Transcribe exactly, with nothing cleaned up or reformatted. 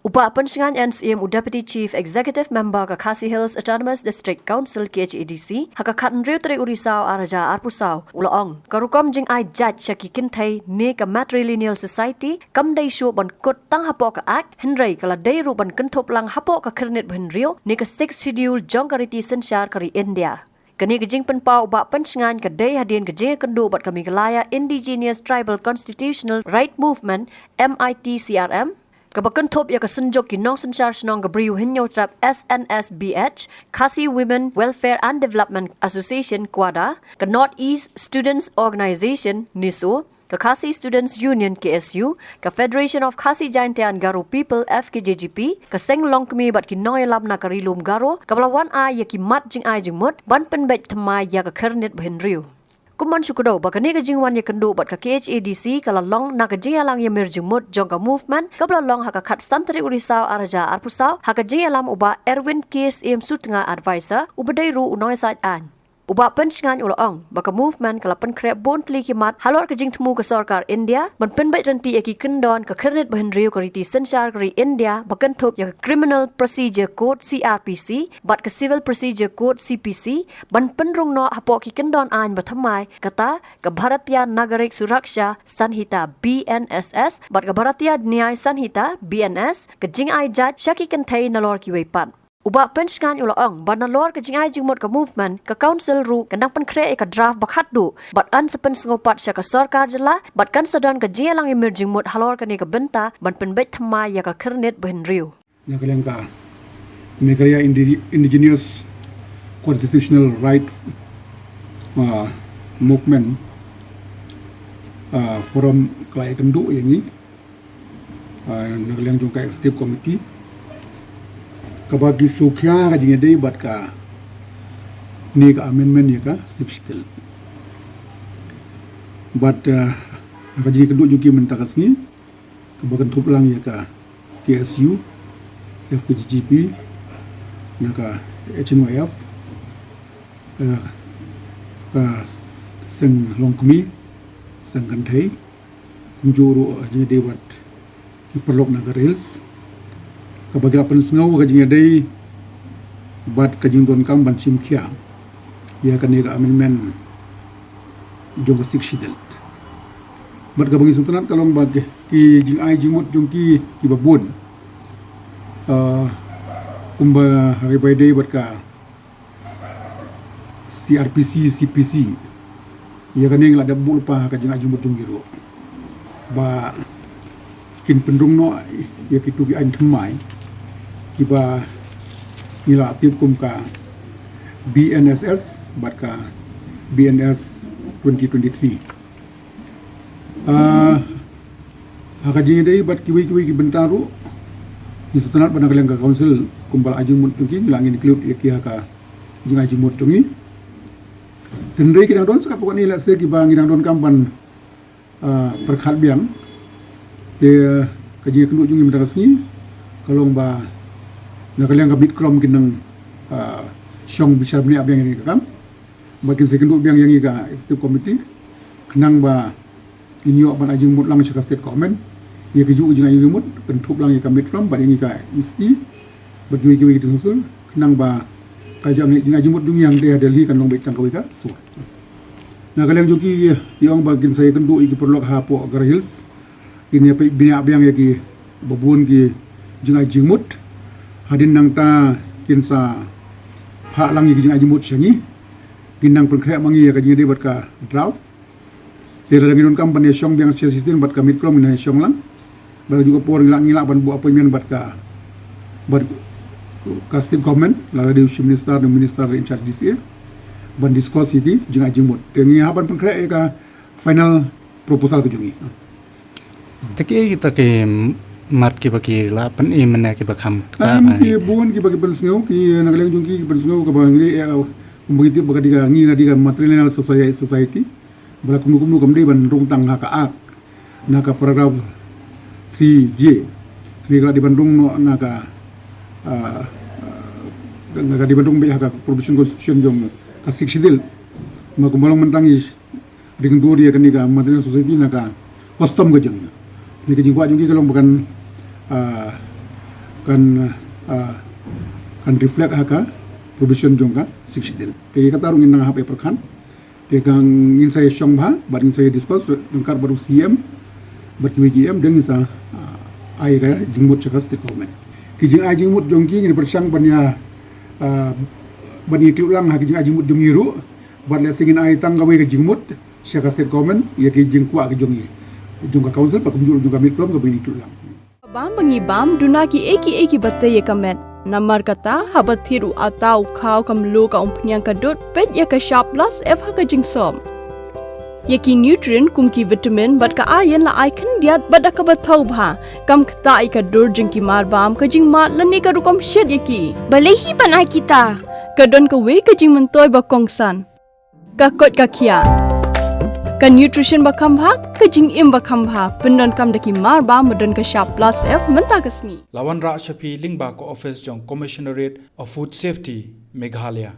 Bah Pynshngaiñ N Syiem, u Deputy Chief Executive Member ka Khasi Hills Autonomous District Council, K H A D C, ha ka khathynriew tarik u Risaw arhajar arphew saw, u la ong, ka rukom jingai jait sha ki kynthei ne ka matrilineal society kam dei shuh ban kut tang hapoh ka Act, hynrei ka la dei ruh ban kynthup lang hapoh ka Khyrnit Bahynriew ne ka Sixth Schedule jong ka riti synshar ka ri India. Kane ka jingpynpaw u Bah Pynshngaiñ ka dei hadien ka jingïakynduh bad ka Meghalaya Indigenous Tribal Constitutional Right Movement, M I T C R M, kaba kynthup ïa ka Synjuk ki Nongsynshar Shnong ka Bri u Hynñiewtrep, S N S B H, Khasi Women Welfare and Development Association, KWADA, ka North East Students Organisation, NESO, ka Khasi Students Union, K S U, ka Federation of Khasi Jaintia and Garo People, F K J G P, ka Seng Longkmie bad ki nongïalam na ka Ri Lum Garo, kaba la wan ai ïa ki mat jingai jingmut ban pynbeit thymmai ïa ka Khyrnit Bahynriew. Kum ban shu kdew ba kane ka jingwan ïakynduh bad ka K H A D C ka la long na ka jingïalang ïamir jingmut jong ka movement, kaba la long ha ka khatsan tarik u Risaw arhajar arphew saw, ha ka jingïalam u Bah Erwin K Syiem Sutnga, Advisor, uba dei ruh u nongïasaid aiñ. U Bah Pynshngaiñ u la ong ba ka movement ka la pynkhreh bun tylli ki mat halor ka jingthmu ka sorkar India ban pynbeit ryntih ïa ki kyndon ka Khyrnit Bahynriew ka riti synshar ka ri India, ba kynthup ïa ka Criminal Procedure Code, C R P C, bad ka Civil Procedure Code, C P C, ban pynrung noh hapoh ki kyndon aiñ bathymmai, kata ka Bharatiya Nagarik Suraksha Sanhita, B N S S, bad ka Bharatiya Nyay Sanhita, B N S, ka jingai jait sha ki kynthei nalor kiwei pat. U Bah Pynshngaiñ u la ong ba nalor ka jingai jingmut ka movement, ka council ruh ka dang pynkhreh ïa ka draft ba khatduh, bad yn sa pynsngew pat sha ka sorkar jylla, bad kan sa don ka jingïalang ïamir jingmut halor kane ka bynta ban pynbeit thymmai ïa ka Khyrnit Bahynriew. Na ka liang ka Meghalaya Indi-, Indigenous Constitutional Right, ah, Movement, ah, Forum ka la ïakynduh ïa ngi, ah, na ka liang jong ka Executive Committee, kaba ki shu khia ka jingïadei bad kane ka amendment ïa ka Sixth Schedule. Bad, ah, na ka jingïakynduh jong ki mynta ka sngi, kaba kynthup lang ïa ka K S U, F K J G P, na ka H N Y F, eh, ka Seng Longkmie, Seng Kynthei, kumjuh ruh, eh, jingïadei bad ki paralok na ka Garo Hills, kaba ki la pynsngew ka jingïadei bad ka jingdonkam ban shim khia ïa kane ka amendment jong ka Sixth Schedule. Bad kaba ngi sngewtynnat ka long ba ki, ki jingai jingmut jong ki, kiba bun, ah, kumba ha kaba ïadei bad ka C R P C, C P C, ïa kane ngi la dep buh lypa ha ka jingai jingmut jong ngi ruh, ba kin pynrung noh ïa kito ki aiñ thymmai kiba ngi la tip kum ka B N S S bad ka B N S twenty twenty-three. Ah, ha ka jingïadei bad kiwei kiwei ki bynta ruh, ngi sngewtynnat ba na ka liang ka council, kumba la ai jingmut jong ki, ngi la include ïa ki ha ka jingai jingmut jong ngi. Hynrei ki dang don sa katto katne, lehse, kiba ngi dang donkam ban, ah, pyrkhat biang. Te ka jingïakynduh jong ngi mynta ka sngi ka long ba na ka liang ka MIDCROM kin nang, ah, shong bishar bniah biang ïa kane ka kam, ba kin sa ïakynduh biang ïa ngi ka Executive Committee, khnang ba ngin ïoh ban ai jingmut lang sha ka State Government ïa kajuh ka jingai jingmut, kynthup lang ïa ka MIDCROM bad ïa ngi ka E C bad kiwei kiwei ki district council, khnang ba ka jingai jingmut jong ngi hangtei ha Delhi kan long beit tang kawei ka sur. Na ka liang jong ki, ki ong ba kin sa ïakynduh ïa ki paralok hapoh Garo Hills, kin ïa peit bniah biang ïa kiba bun ki jingai jingmut. Hadien nangta kin sa phah lang ïa ki jingai jingmut sha ngi, kin nang pynkhreh ma ngi ïa ka jingïadei bad ka draft. Te lada ngi donkam ban ïashong biang sha shisien bad ka MIDCROM, ngin ïashong lang. Bad kajuh ka por ngi lah, ngi lah ban buh appointment bad ka, bad ka State Government, lada dei u Chief Minister ne Minister in charge D C A, ban discuss ïa ki jingai jingmut. Te ngi hap ban pynkhreh ïa ka final proposal ka jong ngi. Te kiei kita ki mat kiba ki la pyni mynne kiba kham kata? Em, ki bun kiba ki pynsngew, ki na ka liang jong ki, ki pynsngew kaba ngi, eh, kumba ngi tip ba ka dei ka, ngi ka dei ka matrilineal soci-, society. Ba la kumno kumno kam dei ban rung tang ha ka Act, na ka paragraph three J. Ngi ka la dei ban rung noh na ka, ah, ah, ka dei ban rung beit ha ka provision constitution jong ka Sixth Schedule. Ma kumba long mynta ngi ring dur ïa kane ka matrilineal society na ka custom ka jong ngi. Kane ka jingkwah jong ki ka long ba kan, ah, kan, ah, kan reflect ha ka provision jong ka Sixth Schedule. Te kata ruh ngin nang hap ïa pyrkhat. Te kan ngin sa ïa shong bha bad ngin sa ïa discuss ryngkat bad u C M bad kiwei ki E M, te ngin sa, ah, ai ka jingmut sha ka state government. Ki jingai jingmut jong ki ngin pyrshang ban ïa, ah, ban ïa khlem lang ha ki jingai jingmut jong ngi ruh. Bad lehse ngin ai tang kawei ka jingmut sha ka state government ïa ki jingkwah ki jong ngi, jong ka council bad kumjuh jong ka MIDPLOM kaba ngin ïa khlem lang. Bam ba ngi bam duna kiei kiei kiba tei ïa ka met. Namar kata haba thied u ata u khaw ka mluh ka umphniang ka dud, peit ïa ka shap plus F ha ka jingsop. Ïa ki nutrient kum ki vitamin bad ka iron la ai khyndiat bad da kaba thaw bha. Kam ktah ïa ka dur jong ki marbam, ka jingmad lane ka rukom shet ïa ki. Balei hi ban ai kita? Ka don kawei ka jingmyntoi ba kongsan. Ka koit ka khiah. Ka nutrition ba kham bha, ka jingim ba kham bha. Pyndonkam da ki marbam ba don ka shap plus F mynta ka sngi. La wanrah sha phi lyngba ka office jong Commissionerate of Food Safety, Meghalaya.